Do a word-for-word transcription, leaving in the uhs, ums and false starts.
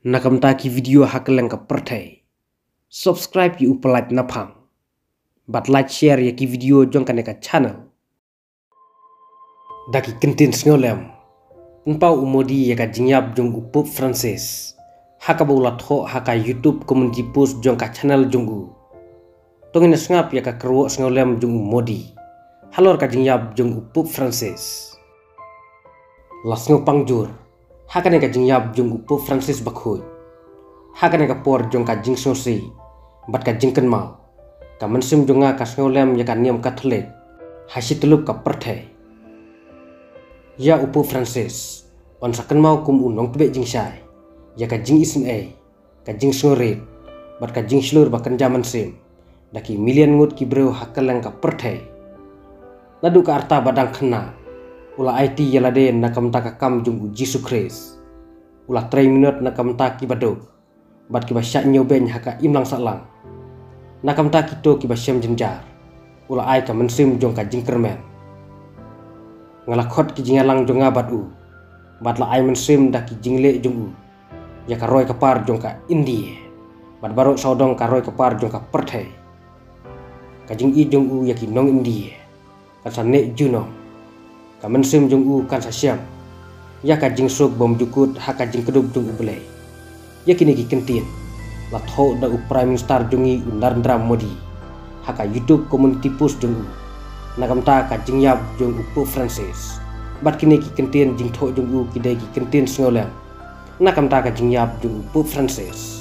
na ka bynta ki video ha kylleng ka pyrthei. Subscribe ïa u palat na phang bad like share ïa ki video jong kane ka channel. Da ki kyntien sngewlem, pynpaw u Modi ïa ka jingïap jong u Pope Francis ha kaba u la thoh ha ka YouTube community post jong ka channel jong u. To ngin ïa sngap ïa ka kyrwoh sngewlem jong u Modi halor ka jingïap jong u Pope Francis. La sngewpang jur ha kane ka jingïap jong u Pope Francis bakhuid. Ha kane ka por jong ka jingsngewsih bad ka jingkynmaw, ka mynsiem jong nga ka sngewlem ïa ka niam Katholik ha shi tyllup ka pyrthei. Ïa u Pope Francis, yn sa kynmaw kum u nongtbeh jingshai ïa ka jingisynei, ka jingsngewrit bad ka jingshlur ba kynja mynsiem da ki million ngut ki briew ha kylleng ka pyrthei. Naduh ka rta ba dang khynnah, u la aiti ïa lade na ka bynta ka kam jong u Jisu Khrist. U la trei minot na ka bynta kiba duk bad kiba shah ñiewbeiñ ha ka imlang sahlang. Na ka bynta kito kiba shem jynjar, u la ai ka mynsiem jong ka jingkyrmen. Nga la khot ki jingïalang jong nga bad u, bad la ai mynsiem da ki jingleh jong u ïa ka roi ka par jong ka India bad baroh sawdong ka roi ka par jong ka pyrthei. Ka jingïeit jong u ïa ki nong India kan sa neh junom. Ka mynsiem jong u kan sa shim ïa ka jingsuk bymjukut ha ka jingkdup jong u Blei. Ïa kine ki kyntien la thoh da u Prime Minister jong ngi, u Narendra Modi, ha ka YouTube community post jong u na ka bynta ka jingïap jong u Pope Francis. Bad kine ki kyntien jingthoh jong u ki dei ki kyntien sngewlem na ka bynta ka jingïap jong u Pope Francis.